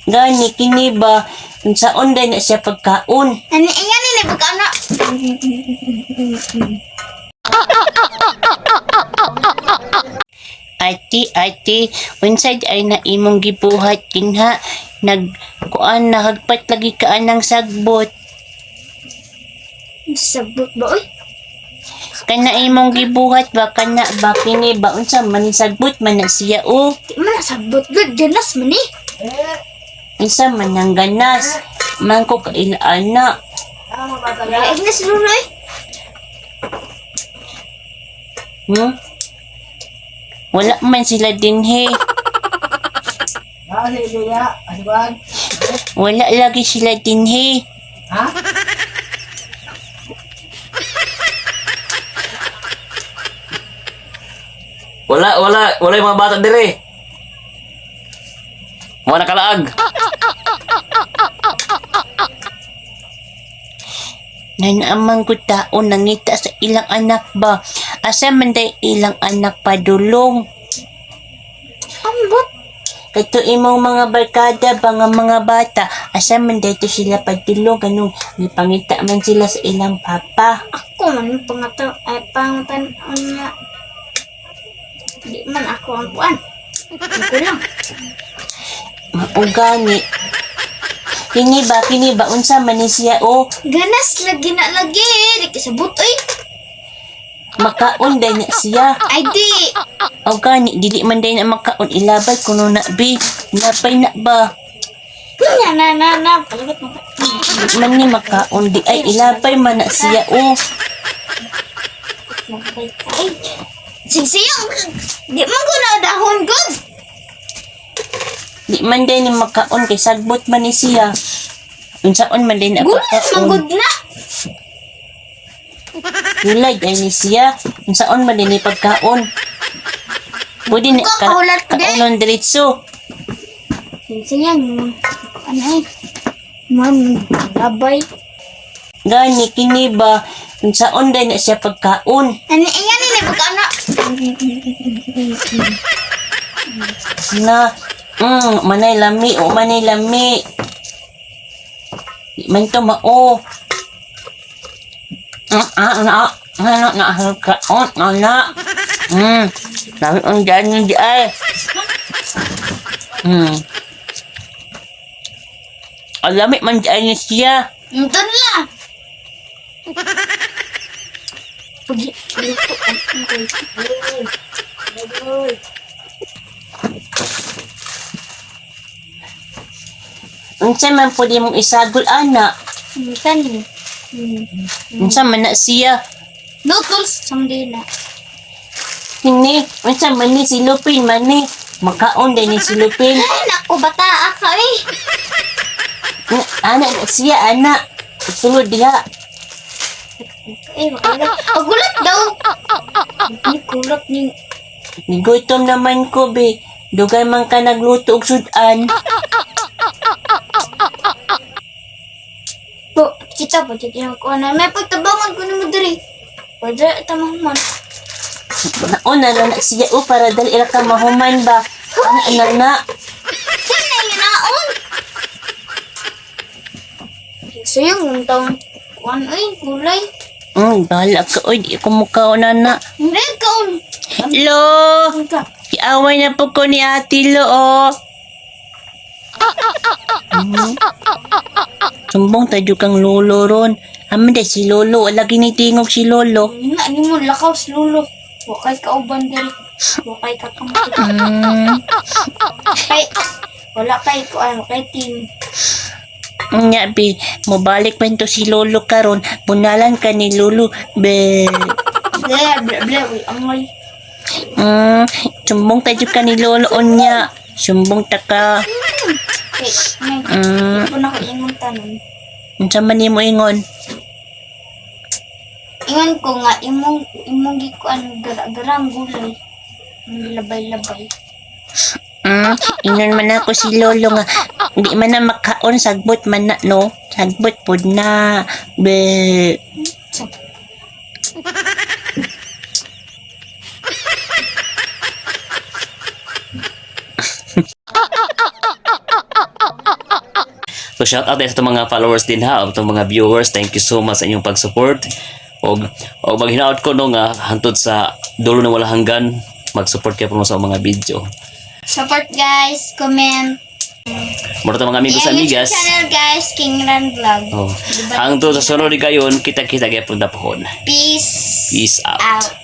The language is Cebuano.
Gani kini ba unsaon day na siya pagkaon? Ani ingan ni pagkaon na. Ate, ate, unsay ay na imong gibuhat kinha nag kuan nahagpat lagi ka anang sagbot. Sabot ba oy? Kana imong gibuhat ba kana ba kini ba unsa man ni sagbot man na siya o? Di man na sabot gud ganas man ni. Unsa man ang ganas? Man ko kaila-ana. Lain na si Lolo eh. Wala man sila dinhi. Ah, si Julia, asiban. Wala lagi sila dinhi. Ha? Wala, wala, wala yung mga bata dire. Mga nakalaag. Nanaamang ko tao nangita sa ilang anak ba? Asa man day ilang anak padulong? Ambot. Kato imong mga barkada ba nga mga bata, asa man day to sila padulong ganung gipangita man sila sa ilang papa. Ako man pangato ay pangutan niya. Di man ako ang kuan. Ako lang. Maugani. Kini ba unsa man ni siya o Ganas lagi na lagi. Di ka sabot oy. makaon day na siya. Ay di. O gani dili man day na makaon ilabay kuno na bi. Napay na ba? Na na na na. Palagot mo. Di man ni makaon di ay ilabay man na siya o. Ay. Sisiyong. Di man ko na dahon gud. Di man day ni makaon kay sagbot man ni siya. Unsaon man day na Gulat man pagkaon. gud na. Gulay ay ni siya. Unsaon man day ni pagkaon. Pwede na ka, Kakaulat ko day. kaonon diretso. Sisiyong. Ano ay. Man, labay. Gani kini ba unsaon day na siya pagkaon. Ani ingan ni pagkaon na. Na manay lami o manay lami. Di man to mao. Ah ah na ano na kaon na na. Lami ang dyan ni di ay. Ang lami man di ay ni siya. Nandun la. Pag luto ang Unsa man pwede mong isagol ana. Kani. Unsa man na siya. Noodles samdi na. Kini, unsa man ni si Lupin man ni. Makaon din ni si Lupin. Ay nako bata ka eh. Ana na siya ana. Sulod diha. Eh makalat. Pagulat daw. Ni kulat ni Nigutom naman ko be. Dugay man ka nagluto og sudan. Po, kita po dito yung kuha na. May pagtabangan ko nimo diri. Pwede tamang man. Nauna na na siya o para dali ra ka mahuman ba. Ana na na. Sino yung naon? Sa'yo, ang taong kuan ay gulay. Bahala ka oy, di ko mukaon na na. Hindi kaon. Hello. Ka. Kiaway na po ko ni Ate Lo oh. Sumbong tayo kang lolo ron. Aman day si lolo, wala ginitingog si lolo. Nga ni mo lakaw sa lulo. Wakay kauban diri. Wakay kakampi. Kay wala kay kuan, kay team. Nya bi, mobalik pa to si lolo karon. Bunalan ka ni lolo. Be. Ble ble ble uy angay. Sumbong tayo ka ni lolo onya. Sumbong ta ka. Kay may ko na ko ingon tanon. Unsa man nimo ingon? Ingon ko nga imong imong gikuan gara-garang gulay. Ang Labay-labay. Ingon man ako si lolo nga di man na makaon sagbot man na no. Sagbot pud na. Be. Sa So shout out sa itong mga followers din ha, itong mga viewers. Thank you so much sa inyong pag-support. Og maghinaot ko no nga hantod sa dulo ng wala hanggan, mag-support kayo po sa mga video. Support guys, comment. Mura mga amigos Yung YouTube amigas. channel guys, King Ran Vlog. Oh. Hangtod sa sunod kayon, kita-kita gyapon ta pohon. Peace Peace out. out.